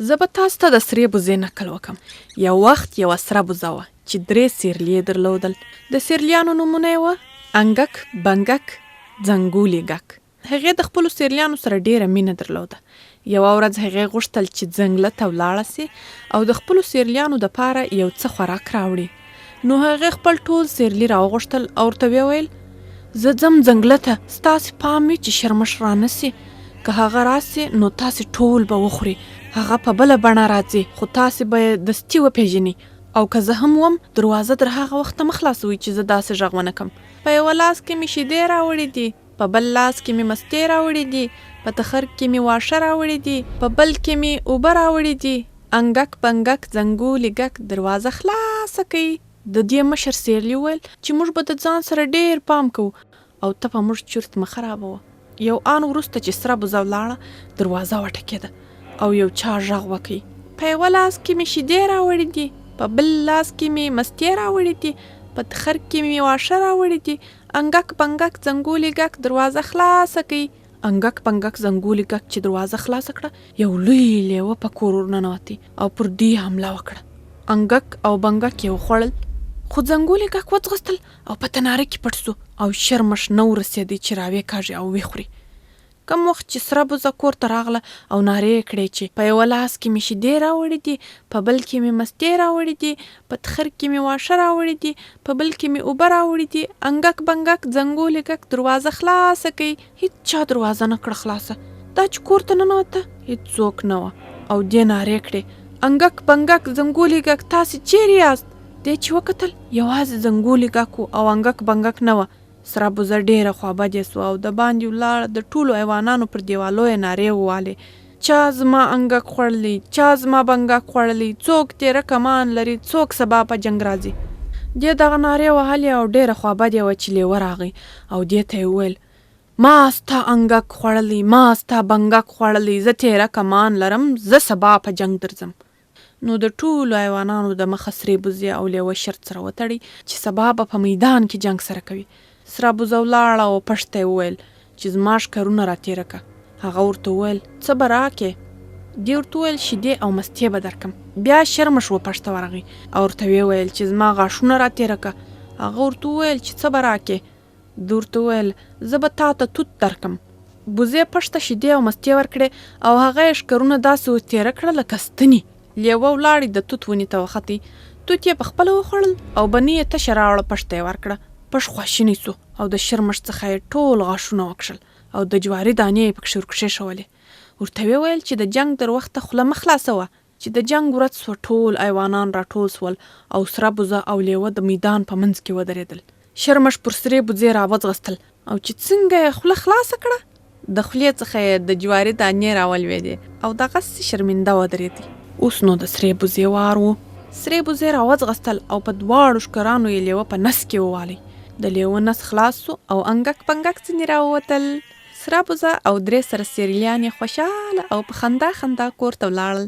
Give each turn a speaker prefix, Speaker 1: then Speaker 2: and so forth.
Speaker 1: زه به تاسو ته د سرې بوزې نکل وکم. یو وخت یوه سره بوزه وه چې درې سیرلي یې درلودل. د سیرلیانو نومونه یې وه، انګک، بنګک، ځنګولي ګک. هغې د خپلو سیرلیانو سره ډېره مینه درلوده. یوه ورځ هغې غوښتل چې ځنګله ته ولاړه شي او د خپلو سیرلیانو دپاره یو څه خوراک راوړي. نو هغې خپل ټول سیرلي راوغوښتل او ورته ویې ویل، زه ځم ځنګله ته، ستاسې پام وي چې شرمښ رانه شي، که هغه راشي نو تاسې ټول به وخوري، هغه په بله بڼه راځي، خو تاسې به یې دستي وپېژني او که زه هم وم، دروازه تر هغه وخته مه خلاصوئ چې زه داسې غږ ونه کړم. په یوه لاس کې مې شیدې راوړې دي، په بل لاس کې مې مستې راوړې دي، په تخر کې مې واښه راوړي دي، په بل کې مې اوبه راوړې دي، انګک بنګک ځنګولي ګک دروازه خلاصه کئ. د دې مشر سیرلي وویل چې موږ به د ځان سره ډېر پام کوو او ته په موږ چرت مه خرابوه. یو آن وروسته چې سره بزه ولاړه، دروازه وټکېده او یو چا غږ وکړ. په یوه لاس کې مې شیدې راوړې دي، په بل لاس کې مې مستې راوړې دي، په تخر کې مې واښه راوړي دي، انګک بنګک ځنګولي ګک دروازه خلاصه کئ. انګک بنګک ځنګولي ګک چې دروازه خلاصه کړه، یو لوی لېوه په کور ورننوتی او پر دوی یې حمله وکړه. انګک او بنګک یې وخوړل، خو ځنګولي ګک وځغستل او په تناره کې پټ شو او شرمښ نه ورسېدی چې راویې کاږي او ویې خوري. کوم وخت چې سره بزه کور ته راغله او نارې یې کړې چې په یوه لاس کې مې شیدې راوړې دي، په بل کې مې مستې راوړې دي، په تخر کې مې واښه راوړي دي، په بل کې مې اوبه راوړې دي، انګک بنګک ځنګولې ګک دروازه خلاصه کړئ، هیڅ چا دروازه نه کړه خلاصه، دا چې کور ته ننوته هیڅوک نه وه او دې نارې کړې، انګک بنګک ځنګولې ګک تاسې چیرې یاست؟ دې چې وکتل یوازې ځنګولې ګک و او انګک بنګک نه وه، سره بوزه ډېره خوابدې شوه او دباندې ولاړه د ټولو حیوانانو پر دېوالو یې نارې ووهلې، چا زما انګک خوړلی، چا زما بنګک خوړلی، څوک تېره کمان لري، څوک سبا په جنګ راځي. دې دغه نارې وهلې او ډېره خوابدې وه چې لېوه راغی او دې ته یې وویل، ما ستا انګک خوړلی، ما ستا بنګک خوړلی، زه تېره کمان لرم، زه سبا په جنګ درځم. نو د ټولو حیوانانو د مخه سرې بوزې او لېوه شرط سره وتړی چې سبا به په میدان کې جنګ سره کوي. سره بوزه ولاړه او پښ ته یې وویل چې زما ښکرونه راتېره که. هغه ورته وویل څه به راکې؟ دې ورته وویل شیدې او مستې به درکم. بیا شرمښ و پښ ته ورغی او ورته ویې ویل چې زما غاښونه راتېره که. هغه ورته وویل چې څه به راکې؟ ده ورته وویل، زه به تا ته توت درکړم. بوزې پښ ته شیدې او مستې ورکړې او هغه یې ښکرونه داسې ورتېره کړه لکه ستنې. لېوه ولاړی د توت ونې ته وختی، توت یې په خپله وخوړل او بنۍ یې تشه راوړه پښ ته یې ورکړه. پښ خواشینی شو او د شرمښ څخه یې ټول غاښونه وکښل او د جواري دانې یې پکښې ورکښېښولې. ورته ویې ویل چې د جنګ در وخته خوله مه خلاصوه چې د جنګ ورځ سوه ټول ایوانان راټول سول او سره بوزه او لېوه د میدان په منځ کې ودرېدل. شرمښ پر سرې بوزې راوځغستل او چې څنګه یې خوله خلاصه کړه د خولې څخه یې د جواري دانې راولوېدې او دغسې شرمنده ودرېدی. اوس نو د سرې بوزې وار و. سرې بوزې راوځغستل او په دواړو ښکرانو یې لېوه په نس کې ووالی. د لېوه نس خلاص سو او انګک بنګک ځنې راووتل. سره بوزه او درې سره سیرلیان یې خوشاله او په خندا خندا کور ته ولاړل.